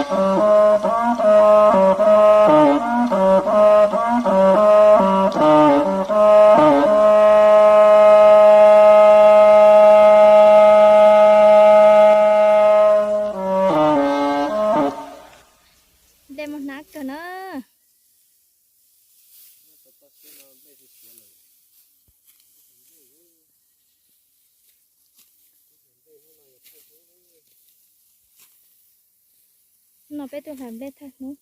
Nplej muaj hnab kawg na. Hnub no peb tuaj hlais nplej thawj hnub.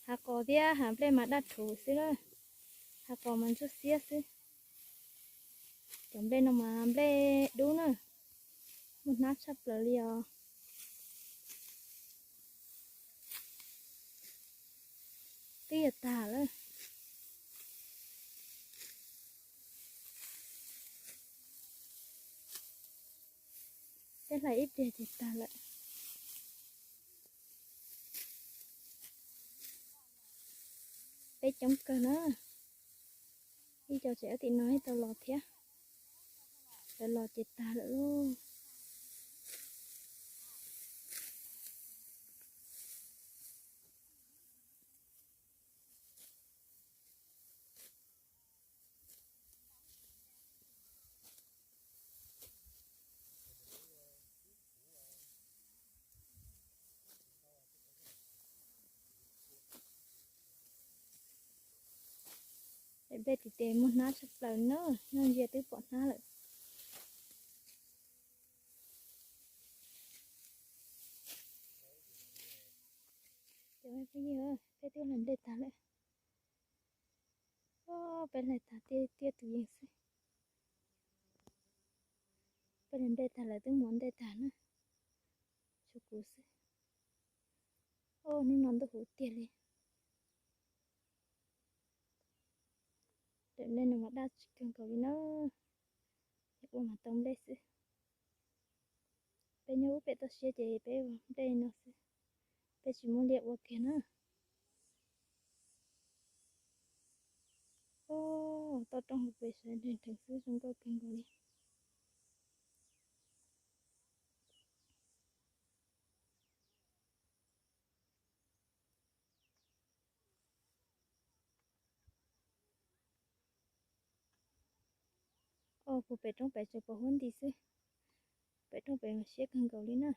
Hav qos thiab hav nplej mas daj rhuv xwb na. Hav qos mas ntsuab xiab xwb. Cov nplej no mas nplej dub na. Muaj hnab tshaj plaws li os. Twb yuav tag lawm. Peb hlais ib pliag ces tag lawm. Peb coob kawg na. Ib co tseem ob tim no ib tau los thiab. Lawv los ces tag lawm lauj. Daim nplej tim tes muaj hnab tshaj plaws na, nyob ntsia twb pom hnab lawm. Cov phooj ywg, peb twb hlais nplej tag lawm. Peb hlais tag tiaj tiaj tus yees xwb. Peb hlais nplej tag lawv twb mus ua ntej tag na. Tshuav kuv xwb. Hnub no ntuj huv tiag li. Daim nplej no mas daj tsis kawg nkaus li na. Ua mas tau nplej xwb. Peb nyob ub pem toj siab ces peb ua nplej no xwb. Peb tsis muaj liaj ua kiag na. Toj roob hauv pes sawv nreg nrheev xwb zoo nkauj kawg nkaus li. Os, puag pem roob pem tsuas pos huab nti xwb. Pem roob pem mas siab kawg nkaus li na.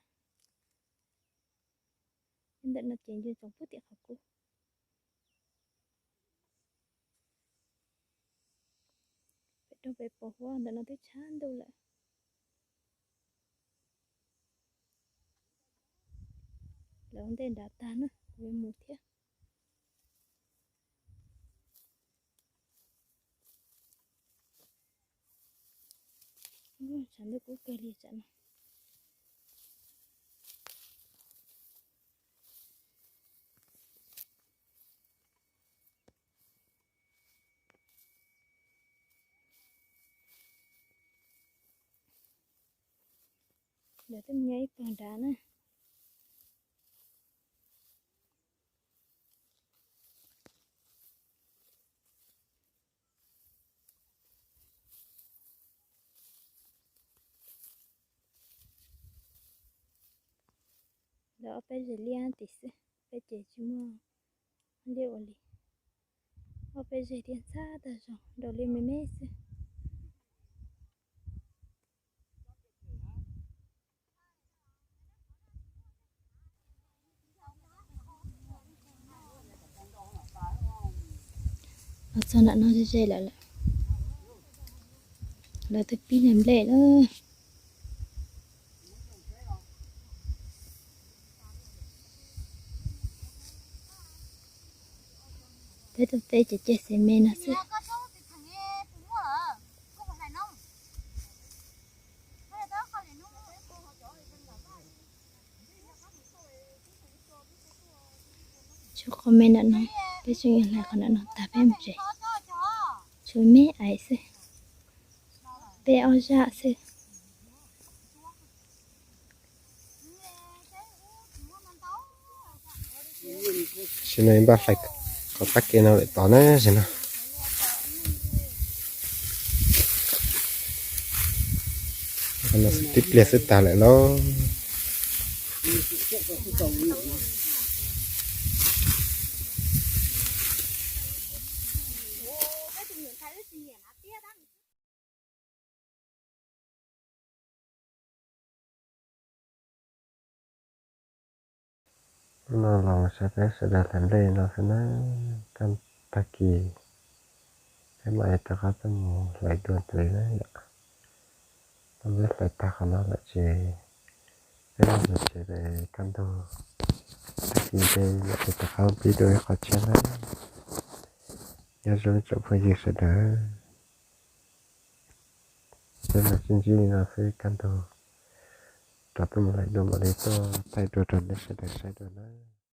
Ntawm no ces ncua ntsoov puag tim qhov kuv. Pem roob pem pos huab ntawm no twb tshav ntuj lawm. Lawv ua ntej nrad tag na, kuv yuav mus thiab. Tshav ntuj kub kawg li tsam no. Lawv twb mus nyob ib pawg nrad na. Lawv ob peb zeg liaj tim xwb, peb ces tsis muaj liaj ua li. Ob peb zeg thiaj ntxhab tag zog, nraum liaj me me xwb. Los txog nram no ze ze lawm, lawv twb pib hlais nplej lawm. Peb tuaj teb ces ceg xis mes no xwb. Tshuav qhov me nram no, peb tseem yuav hlais qhov nram no tag peb mus tsev. Tshuav me ais xwb, peb ob zaj xwb. Tam sim no npaj hlais qhov qab ke no lawm tod na, tam sim no tib pliag xwb tag lawm lauj. Hnub no los saib peb sawv daws hlais nplej no xwb na. Kaj tag kis peb mam li rov qab tuaj mus hlais dua ntxiv na yom. Tau peb hlais tag qhov no lawm ces peb mam mus tsev lawm. Kaj ntug tag kis ces mam li rov qab pib dua ib qho tshiab na. Nyob zoo tsoom phooj ywg sawv daws. Peb mam sib ntsib li no xwb, kaj ntug rov tuaj mus hlais dua mam li tuaj thaij dua rau nej sawv daws saib dua na.